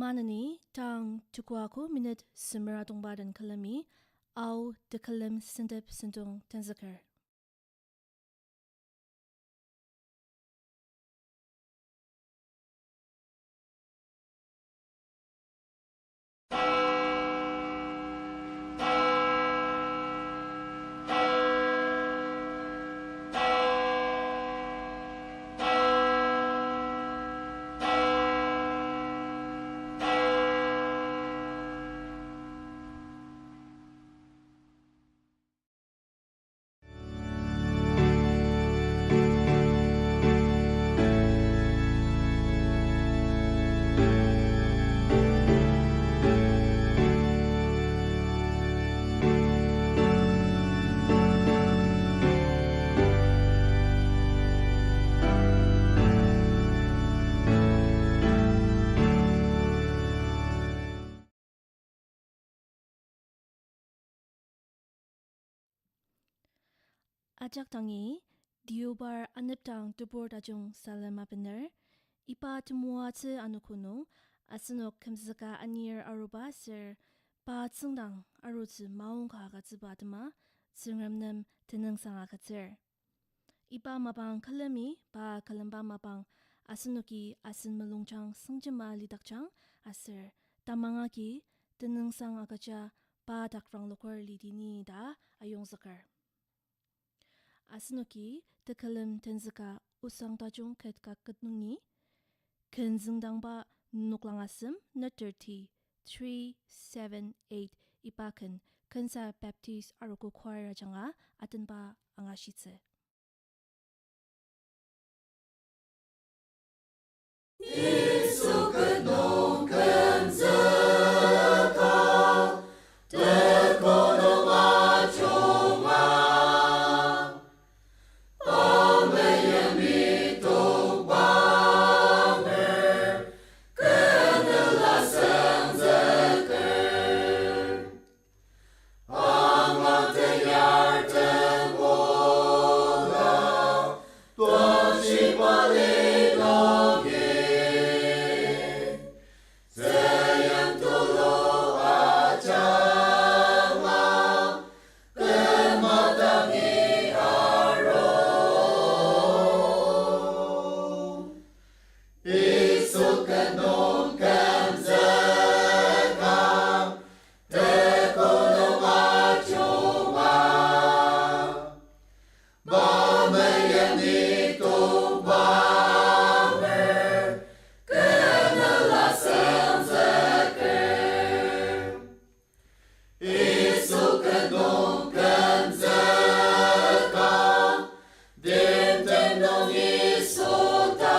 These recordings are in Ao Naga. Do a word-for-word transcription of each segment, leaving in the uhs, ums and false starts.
Maneni tang tuku ako minute semera tongba den külemi, Ao tekülem sentep sentong tenzüker. Ajak dangi, Deobar anepdang tebur tajung salem abener, iba temoatsü anogo nung, asenok kümzüka anir aruba aser, pa tsüngdang arutsü maongka agütsüba atema, Tsüngrem nem tenüngsang agütsür. Iba mapang külemi pa külemba mapang asenoki asen mulungjang sengjema lidakjang aser tamang agi tenüngsang agüja pa dak rangloker lidi ni ta ayongzüker. Asenoki tekülem tenzüka osang tajung ket ka ket nungi, ken züngdangba noklang asem neter ti three seven eight iba ken Kensa Baptist Arogo Choir ajanga atenba angashitsü. Yisu ket nung kümzüka, teko nung ajunga, pa meimi tokbanger, kenela senzüker. Angang teyar temola, tashi pali nungi, teyang tulu ajanga, kema dangi aru. Yisu ket nung kümzüka, teko nung ajunga, pa meimi tokbanger, kenela senzüker. Yisu ket nung kümzüka, timtem nung Yisu ta.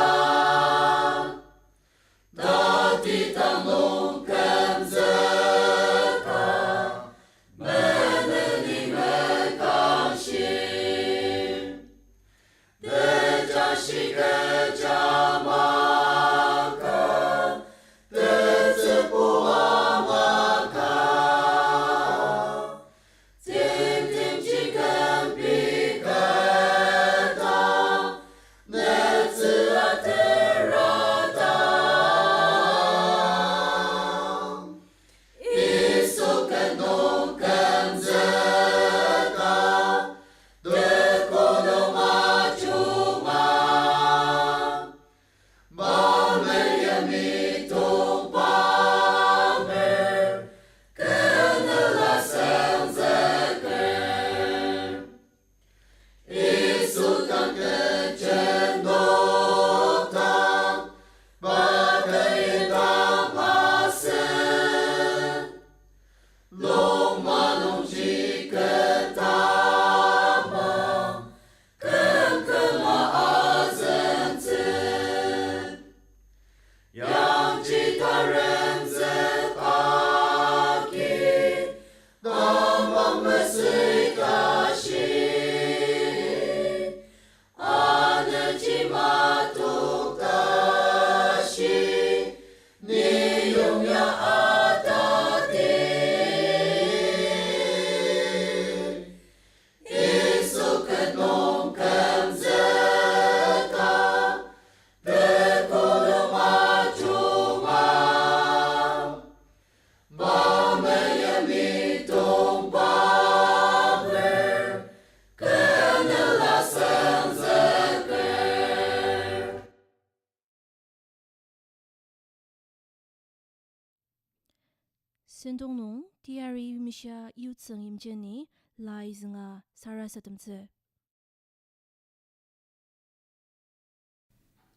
Sentong nung teyari mishia yutsüng yimjeni lai zünga sarasademtsü.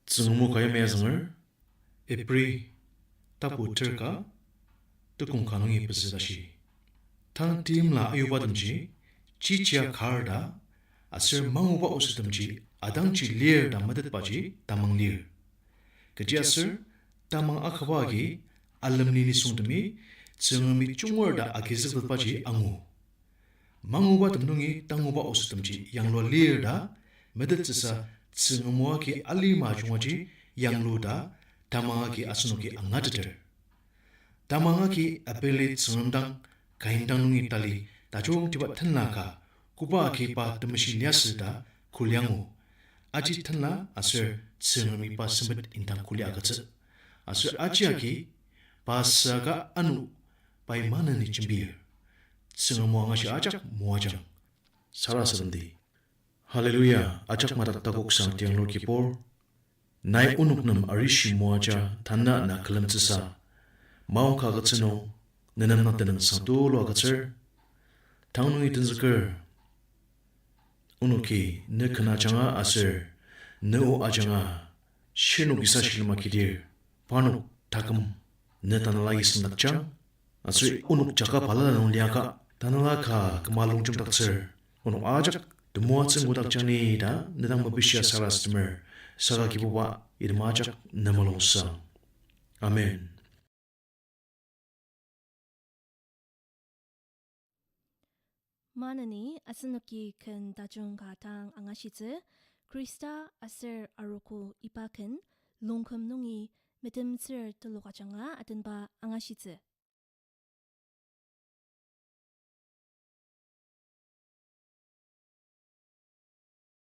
Tsüngrem o ka yamai azünger, Ibri, tapu ter ka, tekong ka nungi pezü tashi. Tang timla ayubatemji, chichia kar ta, aser manguba osettemji, adangji lir ta metetbaji tamang lir. Kechiaser, tamang akaba agi, alemli nisungtemi, Tsüngremi junger ta agizüktetbaji angu. Mangubatem nungi tanguba osettemji yanglua lir ta, metettsüsa Tsüngrem o agi alima jungaji yanglu ta, tamang agi asenoki angateter. Tamang agi Abeli Tsüngrem dang, Kain dang nungi tali, tajungtiba tenla ka, koba agi pa temeshi liasü ta, kuli angu. Aji tenla aser Tsüngremi pa sempet indang kuli agütsü. Aser aji agi, pa süaka ano, pai maneni jembir. Tsüngrem o angashi ajak moajang. Sarasademdi. Hallelujah, ajak madak takoksang tianglur Kibur. Nai onok nem arishi moaja tanü na külemtsüsa. Maongka agütsü nung, nenem na tenüngsang tulu agütsür. Tang nungi tenzüker. Onoki ne ken ajanga aser ne o ajanga shirnok kisa shilem akidir, parnok taküm ne tanela yisendakjang, aser onok jaka balala nung liaka, tanela ka küma longjemdaktsür, onok ajak temoatsü ngudakjang ni ta ne dang mepishia sarasademer, saka Kibuba item ajak ne mulungsang. Amen. Maneni asenoki ken tajung ka dang angashitsü, Khrista aser arogo iba ken lungkem nungi metemtsür telok ajanga atenba angashitsü.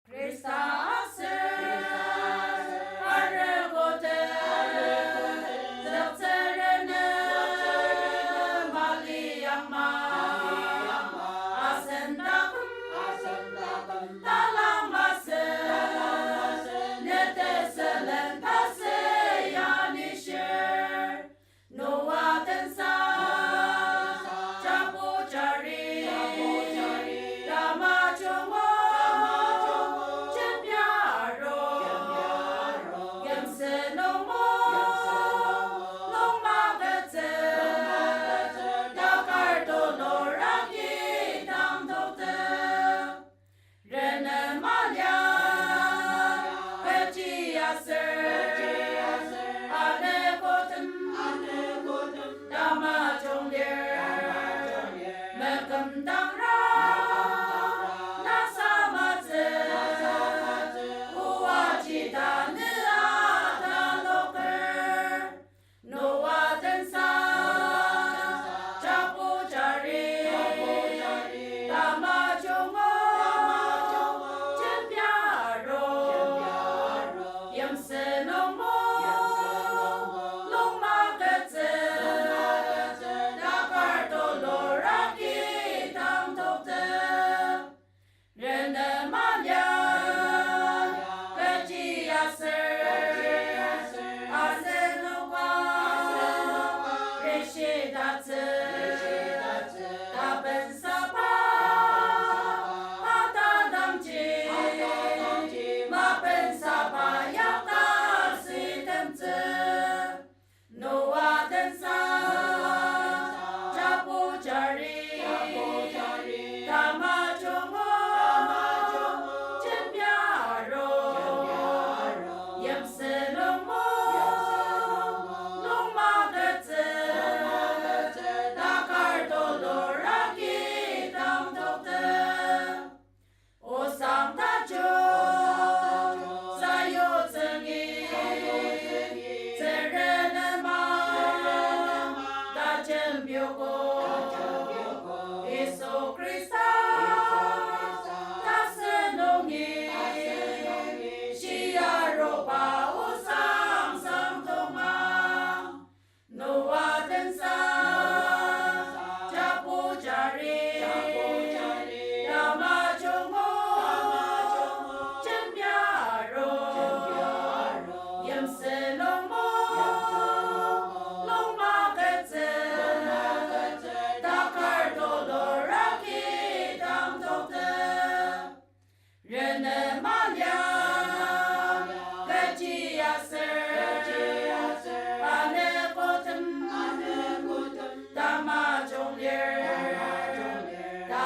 Khrista aser arogo den, züktsürene mali yangma, asen taküm talang masü, ne tesülen tasü ya nishir. Noa tensa, jabu jari, tamajungo, jembia aro.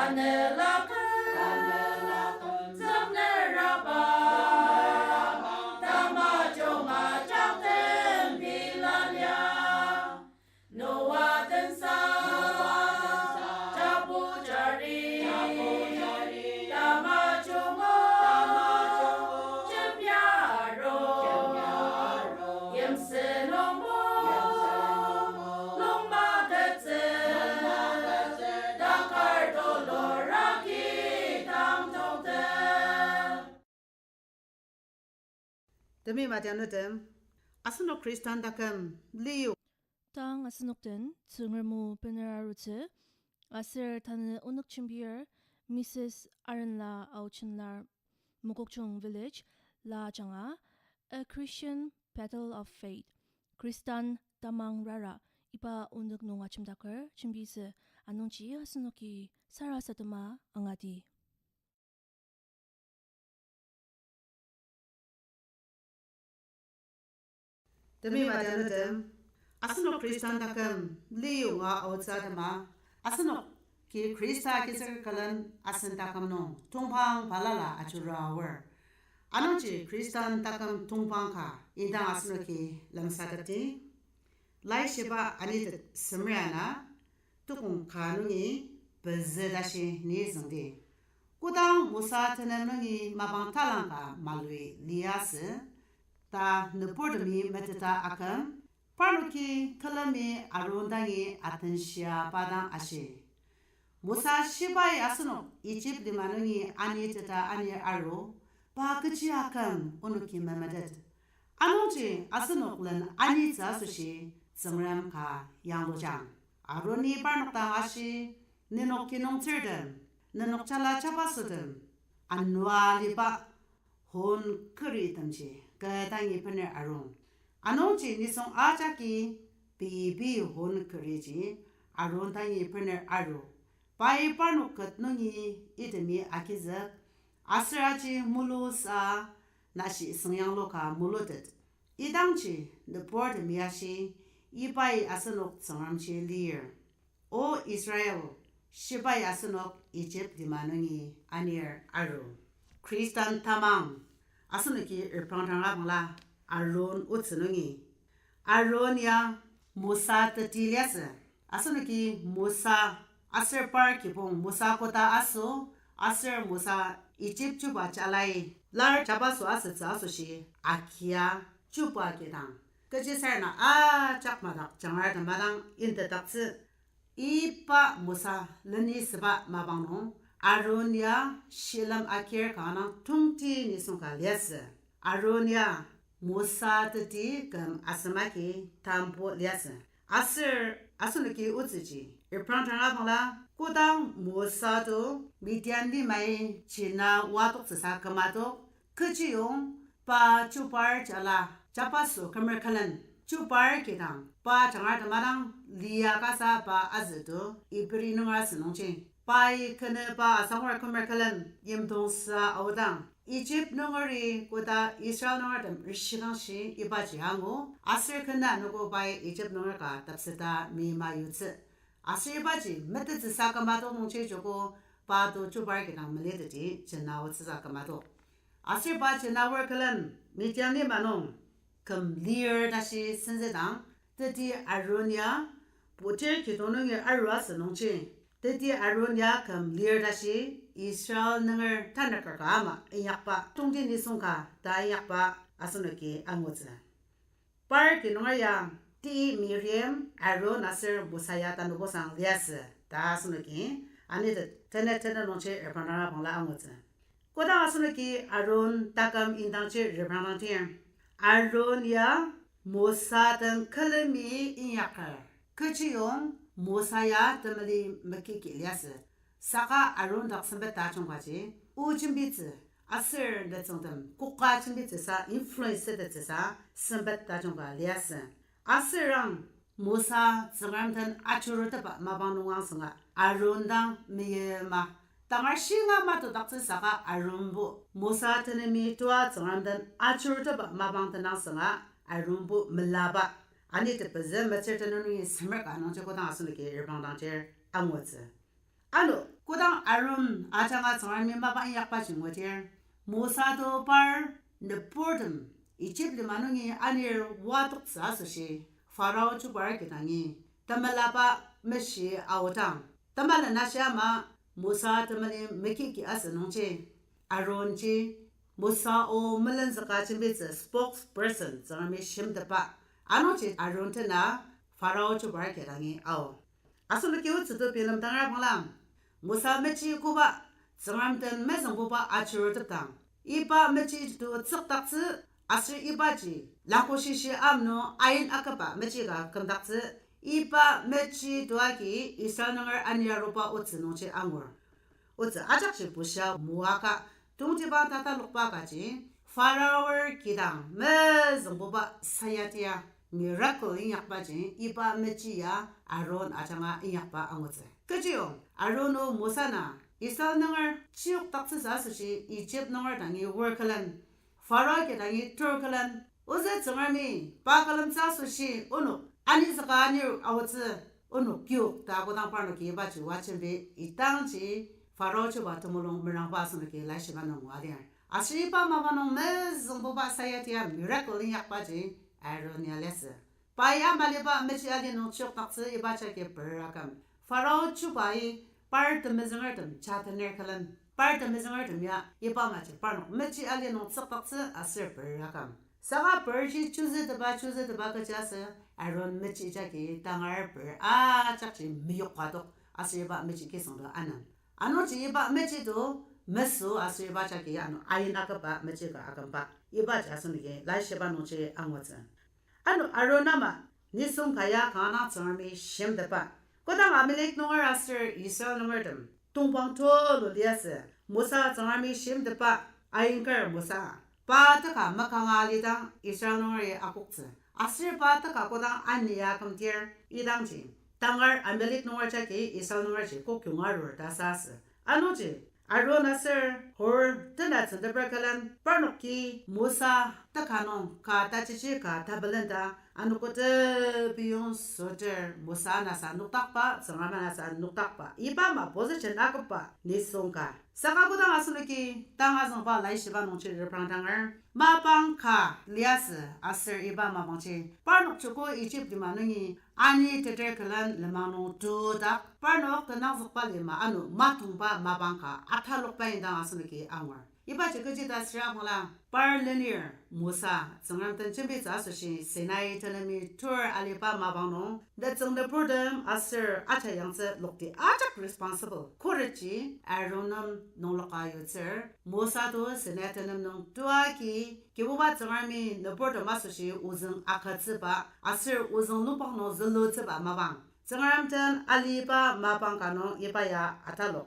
Tanelaken, tanelaken, zakneraba, tamajung ajak tempi lalia. Noa tensa, Noa tensa, jabu jari, jabu jari, tamajung o, tamajung o, jemya aru, jemya aru, yimsü nungbo, yimsü nungbo, lungmaketsü, lungmaketsü, takar tulu raki tang tongtem. Temi matianutem, asenok Khristan taküm liyu. Tang asenok den Tsüngrem o bener arutsü, aser tanü onük jembir Missus Arenla Aochenlar, Mokokchung Village, la ajanga, A Christian Battle of Faith, Khristan tamang rara, iba onük nung ajemdaker jembitsü, anungji asenoki sarasadema angadi. Temi matianutem, asenok Khristan taküm liyonga aotsü atema, asenoki Khrista kizüker külen asen taküm nung tongpang balala ajurua aor. Anungji Khristan taküm tongpang ka indang asenoki lemsatepdi. Laishiba anitet semriana, tukong ka nungi pezü tashi ni züngdi. Kodang Mosa tenem nungi mapang talangka malui liasü, ta nüburtemi meteta aküm, parnoki külemi Aron dangi atenshia pa dang ashi, Mosa shibai asenok Egypt lima nungi aniteta anir aru, pa kechi aküm onoki memetet. Anungji asenok len anitsü asoshi Tsüngrem ka yanglujang. Aroni parnok dang ashi, nenok kinungtsürtem, nenok jala jabasotem, anua liba hon keritemji kü dangi bener arung. Anungji nisung ajaki pei pei hon keriji Aron dangi bener aru. Pai parnok ket nungi itemi agizük, aser aji mulusa nashi süngyanglu ka mulutet. Idangji nüburtemi ashi, ibai asenok Tsüngremji lir. O Israel, shibai asenok Egypt lima nungi anir aru. Khristan tamang asenoki reprangdang abangla Aron otsü nungi. Aron ya Mosa teti liasü. Asenoki Mosa aser par kibong Mosa koda aso, aser Mosa Egypt chuba jalai lar jabaso asütsü asoshi akia chuba kidang kechisarena ajak madak jangar temadang intetdaktsü. Iba Mosa leni süba mapang nung, Aron ya shilem akir kanga tongti nisung ka liasü. Aron ya Mosa teti küm asem agi tambo liasü. Aser asenoki otsüji reprangdang abangla, kodang Mosa to Midian limai jina oa toktsüsa kümatok, kechiyong pa chubar jala jabaso kümer külen, chubar kidang pa jangar temadang lia kasa pa azüto Ibri nunger asü nungji. Pai kenü pa asangur kümer külen yimdongsa aodang, Egypt nungeri koda Israel nungertem rishikangshi ibaji angu, aser kena noko pai Egypt nunger ka tepseta mima yutsü. Aser ibaji metettsüsa kümatok nungji joko pa to chubar kidang meliteti jena otsüsa kümatok. Aser pa jena oar külen Midian lima nung küm lir tashi senzüdang, teti Aron ya putir kidong nungi arua asü nungji, teti Aron ya küm lir tashi Israel nunger tanaka ka ama inyakba, tongti nisung ka ta inyakba asenoki angutsü. Par kinunger ya, ti Miriam, Aron aser Mosa ya tanubosang liasü ta asenoki, ani te-, tenet tenet nungji reprangdang abangla angutsü. Kodang asenoki Aron taküm indangji reprangdangdir, Aron ya Mosa den külemi inyaker, kechiyong Mosa ya temeli mekiki liasü. Saka Aron dak sempet tajungkaji, o jembitsü, aser nütsüngtem koka jembitsüsa influence sütettsüsa sempet tajungka liasü. Aserang Mosa Tsüngrem den ajurutepa mapang nung angsanga Aron dang meyima. Tangar shinga matodaktsü saka Aronbo Mosa tenemi tua Tsüngrem den ajurutepa mapang tenang sanga Aronbo melaba. Ani tepezü metsür tenüng nungi semer ka nungji kodang asenoki reprangdangdir angutsü. Ano, Kodang Aron ajanga Tsüngremi mapa inyakbaji ngudir, Mosa to par nüburtem Ijip lima nungi anir wadoktsü asoshi, Pharao chubar kidangi temelaba meshi aodang, temelen ashi ama Mosa temeli mekiki asü nungji, Aronji Mosa o melenzüka jembitsü spokesperson, Tsüngremi shimtetba. Anungji Aron tena Pharao chubar kidangi ao. Asenoki otsü to bilemdang rabangla, Mosa mechi koba Tsüngrem den mezüngbuba ajurutepdang, iba mechi to tsükdaktsü, aser ibaji langkoshishi amno ain akaba mechi ka kümdaktsü, iba mechi to agi Israel nunger aniaruba otsü nungji angur. Otsü ajakji bushia moaka, tongtibang tatalokba kaji, Pharaoh kidang mezüngbuba sayatia miracle inyakbaji iba mechi ya Aron ajanga inyakba angutsü. Kechiyong Aron o Mosa na Israel nunger chiyokdaktsütsü asoshi Ijip nunger dangi wor külen, Pharaoh kidangi tur külen, ozü Tsüngremi pa külemtsü asoshi onok anizüka anir aotsü, onok yok ta kodang parnoki ibaji wajembi idangji Pharaoh chuba temulung merangba asenoki laishiba nung ngua lir. Aser iba mapa nung mezüngbuba sayatia miracle inyakbaji Aron ya liasü. Pai amaliba mechi ali nung chiyokdaktsü iba jagi per aküm, Pharaoh chubai par temezüngertem jatener külen, par temezüngertem ya iba maji parnok mechi ali nung tsükdaktsü aser per aküm. Saka perji chuzütepa, chuzütepa kechi asü, Aron mechi jagi tangar per ajakji meyokadok aser iba mechi kisüngdo anang. Anungji iba mechi to mesü aser iba jagi ano ain akaba mechi ka akümba. Ibaji asenoki laishiba nungji angutsü. Ano Aron ama nisung ka ya kanga dang Tsüngremi shimtetba. Kodang Amalek nunger aser Israel nungertem tongpang tulu liasü, Mosa Tsüngremi shimtetba, ainger Mosa, pa teka makanga alidang Israel nungeri akoktsü. Aser pa teka kodang ania kümdir idangji, tangar Amalek nunger jagi Israel nungerji kokyonga arur ta sasü. Anungji Aron aser Hur tena tsüngdepra külen parnoki Mosa teka nung ka tajishi ka tabelen ta anogo tebiyong süter Mosa anasa nokdakba, Tsüngrem anasa nokdakba. Iba ama position akaba nisung ka. Saka kodang asenoki tang azüngba laishiba nungji reprangdanger, mapang ka liasü aser iba mapangji parnok joko Ijip lima nungi ani teter külen lenmang nung tudak parnok tenangzükba lima ano matongba mapang ka atalokba indang asenoki angur. Ibaji kechi ta süra bangla, par lenir Mosa Tsüngrem den jembitsü asoshi Sinai tenemi tur aliba mapang nung, nütsüng nüburtem aser ajak yangtsü lokti ajak responsible khuretji Aron nem nungloka yutsür, Mosa to Sinai tenem nung tuagi Kibuba Tsüngremi nüburtem asoshi ozüng agütsüba aser ozüng lupang nung zülutsüba mapang, Tsüngrem den aliba mapang ka nung iba ya atalok.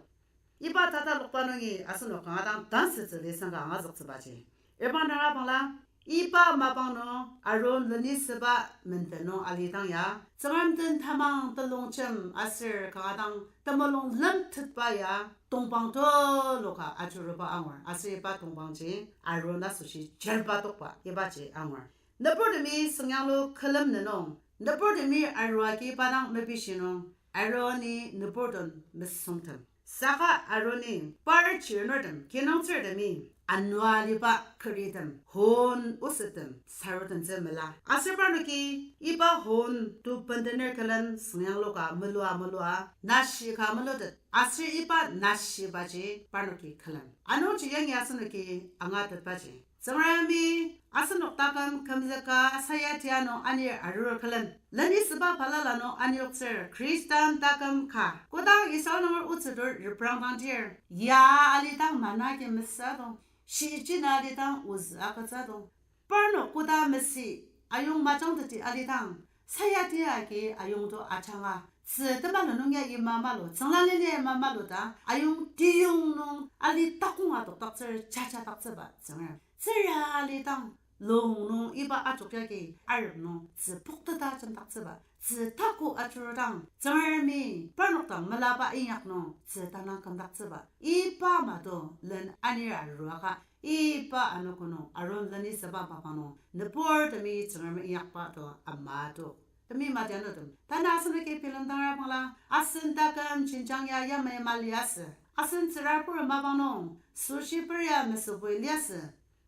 Iba tatalokba nungi asenok kanga dang tansütsü lisang ka angazüktsübaji reprangdang abangla, iba mapang nung Aron lenisüba menden nung alidang ya, Tsüngrem den tamang telongjem aser kanga dang temulung lemtetba ya tongpang tulu ka ajuruba angur. Aser iba tongpangji Aron asoshi jerba tokba ibaji angur. Nüburtemi süngyanglu külem nenung, nüburtemi arua agi pa dang mepishi nung, Aroni nübur den mesüngtem. Saka Aroni par chirnurtem, kinungtsürtemi, anua aliba keritem, hon osettem sarudentsü mela. Aser parnoki iba hon to bendener külen süngyanglu ka melua melua, nashi ka melutet. Aser iba nashibaji parnoki külem. Anungji yangi asenoki angatetbaji, Tsüngremi asenok taküm kümzüka sayati ano anir arur külen, lenisüba balala nung anioktsür Khristan taküm ka. Kodang Israel nunger otsütur reprangdangdir, ya alidang manna agi mesüdong, shiji na alidang ozü agütsüdong, parnok koda mesü ayong majangteti alidang, sayati agi ayongto ajanga, tzü temanu nung ya ima malu, tsüngla lir ya ima malu ta, ayong tiyong nung ali takong adokdaktsür jajadaktsüba Tsüngrem. Tsüra alidang, long nung iba ajok yagi arem nung tzü pokteta jemdaktsüba, tzü tako ajurudang, Tsüngremi parnok dang melaba inyak nung tzü tanang kümdaktsüba, iba mato len anir aruaka, iba anogo nung Aron lenisüba mapang nung nüburtemi Tsüngremi inyakba to ama to. Temeim atianutem, tanü asenoki bilemdangra bangla, asen taküm jenjang ya yamai maliasü. Asen tsürabur mapang nung, süshi peria mesübui liasü.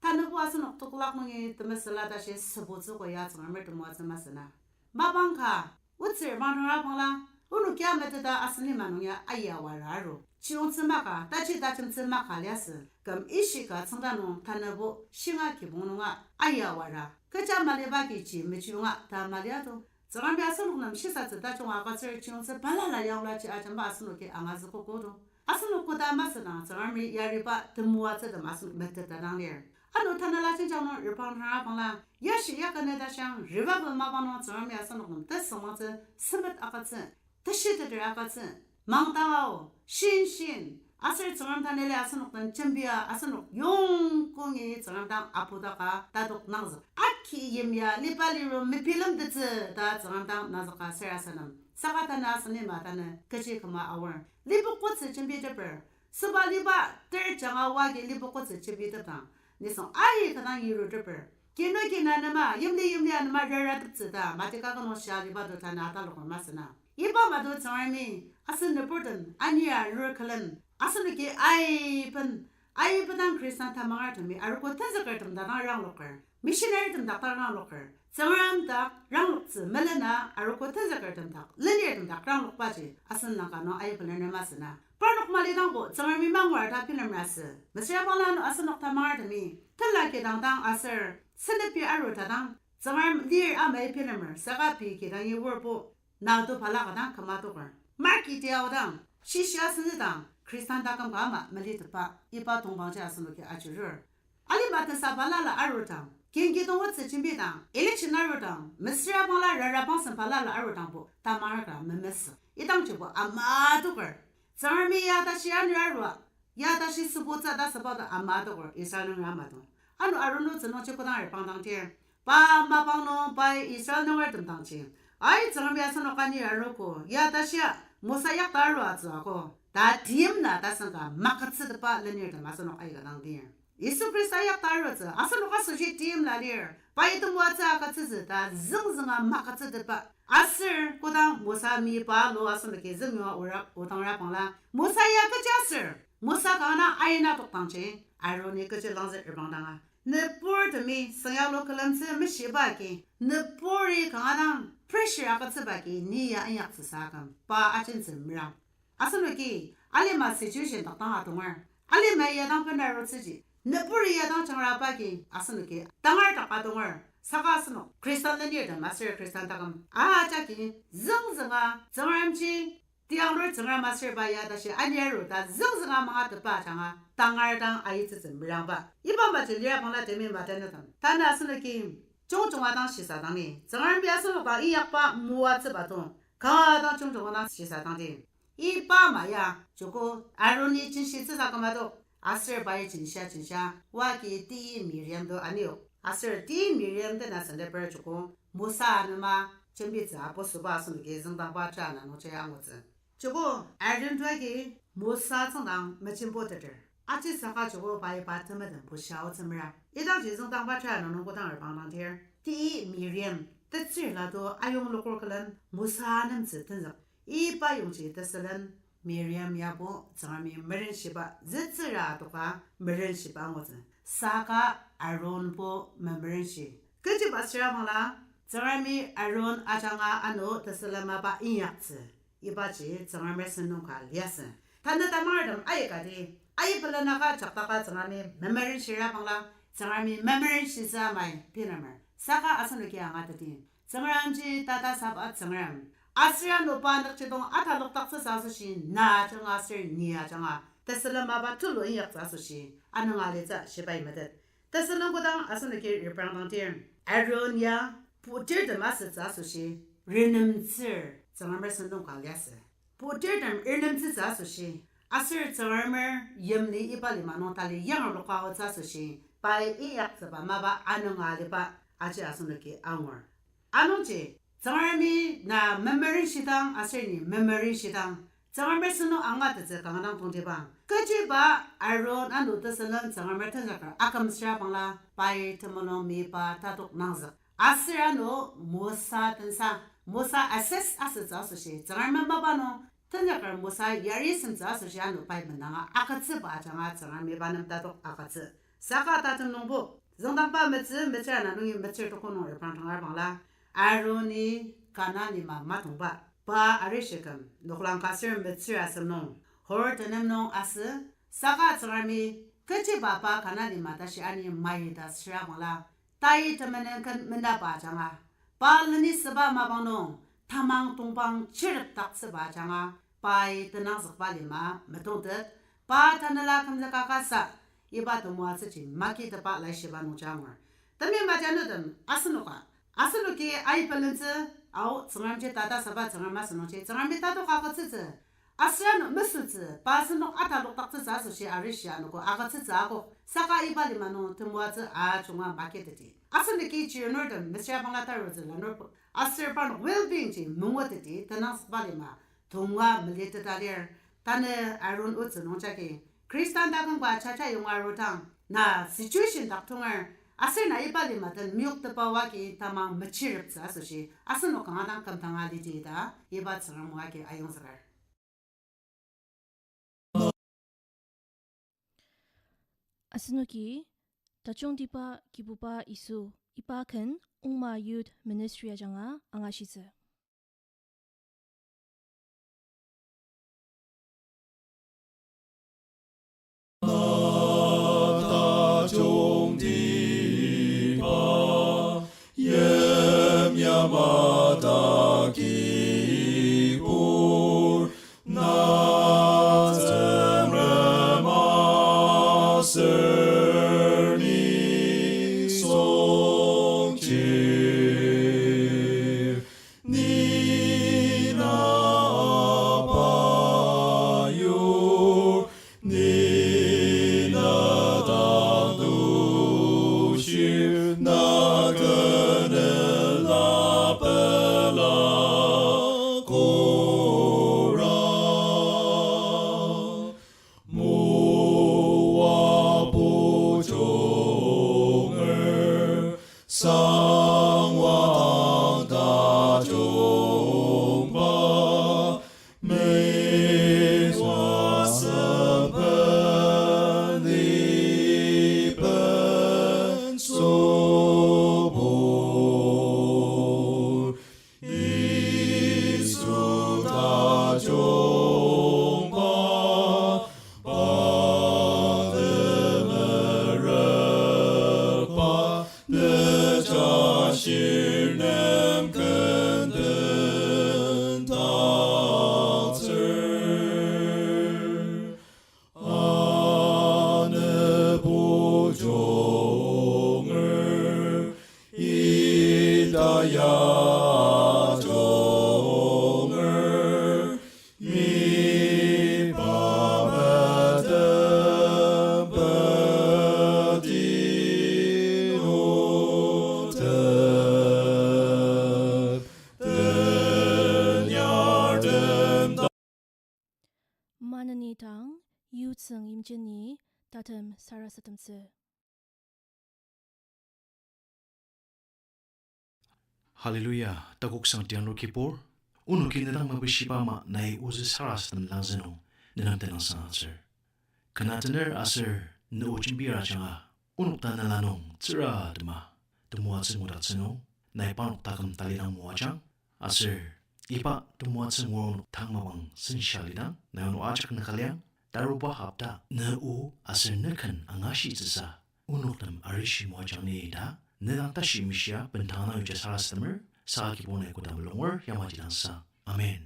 Tanübo asenok tekolak nungi temesüla tashi sübutsüko ya Tsüngremi temoatsü masü na. Mapang ka, otsü manungra bangla, onokia meteta asen lima nung ya ayawara aru. Chiyungtsü maka, tachi tajemtsü maka liasü. Küm ishika tsüngda nung tanübo shinga kibong nunga ayawara. Kecha maliba kiji mechiyonga ta maliado. Tsüngremi asenok nem shisatsü tajung agütsür chiyungtsü balala yanglaji ajemba asenoki angazükogo do. Asenok koda masüdang Tsüngremi yariba temoatsütem asenok meteta dang lir. Ano tanela jenjang nung reprangdang abangla, yashi yakane ta shiang revival mapang nung Tsüngremi asenok nem tesüngmangtsü, sempet agütsü, teshiteter agütsü, mangdang ao, shinshin, aser Tsüngrem tanela asenok den jembia asenok yongkongi Tsüngrem dang apudaka tatok nangzük. Aki yimya liba liru mebilemtettsü ta Tsüngrem dang nangzüka sarasadem. Saka tanü asen lima tanü kechi küma aor. Liba kotsü jembiteper. Süba liba ter janga wagi liba kotsü jembitepdang, nisung aika dang yiruteper. Kinoki na nema, yimli yimli anema rarateptsü ta, mati ka kü nung shia liba do tanü ataloker masü na. Iba mato Tsüngremi, asen nüburtem, ania rur külen, asenoki aiben, aiben dang Khristan tamangertemi arogo tenzükertem dak dang rangloker, missionary tem dak dang rangloker, Tsüngrem dak rangloktsü melena arogo tenzükertem dak, lenirtem dak ranglokbaji asen nangka nung aibelener masü na. Parnok malidangbo Tsüngremi mangur ta bilemer asü. Mesüra bangla ano asenok tamangertemi tela kidang dang aser senepi aru ta dang Tsüngrem lir amai bilemer saka pei kidangi wurbo nato balaka dang küma toker. Marki tiaodang, shishia senzüdang, Khristan taküm ka ama melitepba, iba tongpangji asenoki ajurur. Alima tensa balala arudang, kinki tong otsü jembidang, election arudang, mesüra bangla rara pangsen balala arudangbo, tamar ka memesü. Idangjibo ama toker. Tsüngremi ya tashi anir arua, ya tashi sübutsü ta süba ta ama toker, Israel nungra ama dong. Ano Aron otsü nungji kodang reprangdang tir, pa mapang nung pai Israel nungertem dangji, ai Tsüngremi asenok ani arogo, ya tashia, Mosa yakta arua tsüako, ta timla ta sengka magütsütepa lenirtem asenok aika dang lir. Yisu Khrista yakta arutsü, asenok asoshi timla lir, pai temoatsü agütsütsü ta züngzünga magütsütepa. Aser kodang Mosa mipa lo asenoki züngyonga ura odangra bangla, Mosa ya kechi aser, Mosa kanga aina tokdangji, Aroni kechi langzü reprangdanga, nüburtemi sengyalu külemtsü meshiba agi, nüburi kanga dang pressure agütsüba agi ni ya inyaktsüsa aküm, pa ajentsü merang. Asenoki, alima situation dak dang adonger. Alima ya dang bena arutsüji, nüburi ya dang jangraba agi, asenoki tangar dak adonger. Saka asenok Khristan lenirtem aser Khristan taküm ajaki züngzünga Tsüngremji tianglur Tsüngrem aser pa ya tashi ani aru ta züngzünga mangatetba ajanga tangar dang ayitsütsü merangba. Iba maji lira bangla temi matenütem, tanü asenoki jungjunga dang shisadangdi. Tsüngremi asenok dang inyakba moatsüba to, kanga dang jungjunga dang shisadangdi. Iba ama ya, joko Aroni jenshi tsüsa kümadok, aser pai jenshia jenshia, oa agi ti Miriam to aniyok. Aser ti Miriam tena senteper joko Mosa anema jembitsü apu süba asenoki züngdangba ja na nungji angutsü. Joko Aron to agi Mosa tsüngdang mejemboteter. Aji saka joko pai pa temeten bushia otsü mera. Idangji züngdangba ja na nung kodang reprangdang tir, ti Miriam tetsür la to ayong lokur külen Mosa nemtsü tenzük. Iba yongji tesülen Miriam yabo Tsüngremi merenshiba zütsüra adoka merenshiba angutsü. Saka Aronbo memerenshi. Kechiba süra bangla, Tsüngremi Aron ajanga ano tesülen mapa inyaktsü. Ibaji Tsüngremer sentong ka liasü. Tanü tamangertem aikati, aibelenaka jaktaka Tsüngremi memerenshira bangla, Tsüngremi memerenshitsü amai bilemer. Saka asenoki angateti, Tsüngremji tatasaba Tsüngrem. Aser ano pa nükjidong atalokdaktsütsü asoshi na ajanga aser ni ajanga tesülen mapa tulu inyaktsü asoshi anünga alitsü shibai metet. Tesülen kodang asenoki reprangdang tir, Aron ya putirtem asütsü asoshi renemtsür Tsüngremer sentong ka liasü. Putirtem renemtsütsü asoshi, aser Tsüngremer yimli iba lima nung tali yanglokba aotsü asoshi, pai inyaktsüba mapa anünga aliba aji asenoki angur. Anungji, Tsüngremi na memerenshidang aser ni memerenshidang, Tsüngremer sentong angatettsü kanga dang tongtibang. Kechiba Aron ano tesülen Tsüngremer tenzüker akümsüra bangla, pai temulung meyipa tatok nangzük. Aser ano Mosa tensa, Mosa assess asütsü asoshi, Tsüngremi mapa nung, tenzüker Mosa yari semtsü asoshi ano pai mendanga agütsüba ajanga Tsüngremi pa nem tatok agütsü. Saka tatem nungbo, züngdangba metsü, metsür ana nungi metsür toko nung reprang tangar bangla, Aaroni Kanan lima matongba, pa arishi küm, noklang ka aser metsür asem nung, Hor tenem nung asü, saka Tsüngremi, kechiba pa Kanan lima tashi ani mai ta süra bangla, tai temenen ken mendaba ajanga, pa leni süba mapang nung, tamang tongpang chirepdaktsüba ajanga, pai tenangzükba lima metongtet, pa tanela kümzüka kasa, iba temoatsüji makitepa laishiba nungji angur. Temeim ajanotem asenoka, asenoki aibelentsü, ao Tsüngremji tatasaba Tsüngrem asünungji Tsüngremi tatok agütsütsü, aser ano mesütsü, pa asenok atalokdaktsütsü asoshi arishi anogo agütsütsü akok, saka iba lima nung temoatsü ajunga makiteti. Asenoki chirnurtem mesüra bangla tarutsü lanurbo, aser parnok well-being ji mungoteti tenangzükba lima, tonga meliteta lir, tanü Aaron otsü nungjagi, Khristan takümba jaja yonga arudang, na situation dak tonger, aser na iba lima den meyoktepa oagi tamang mechireptsü asoshi, asenok kanga dang kümdanga lidi ta, iba Tsüngrem o agi ayongzüker. Asenoki, Tajungtiba Kibuba Yisu, iba ken Ongma Youth Ministry ajanga angashitsü. Tajungtiba, yimya mada kibur, na Tsüngrem aser nisungji. Ni na apa yur, ni na tangtushir, na kenela pela kura. Moa pujunger, sangwa tang tajungba, mezwa sempen lipen sobor. Yisu tajungba, pa temerükba, ne jashir nem kenden taktsür. Ane pujunger, ita ya junger, iba metem peti nutep, tenyartem ta- Maneni dang, Yutsüng Yimjeni, tatem sarasademtsü. Hallelujah, takoksang tianro Kibur, onoki ne dang mepeshiba ama nai ozü sarasadem langzü nung, ne nem tenüngsang atsür. Ken atener aser ne o jembir ajanga, onok tanela nung tsüratema temoatsü ngudaktsü nung, nai parnok taküm talidang moajang, aser iba temoatsü ngur onok tang mapang sensa lidang, nai onok ajak nükaliang, taruba hopta ne o aser ne ken angashitsüsa, onok nem arishi moajang ni ta, ne dang tashi mishia bendang nung yuja sarasademer, saka Kibur nai koda mulunger yamaji dangsa. Amen.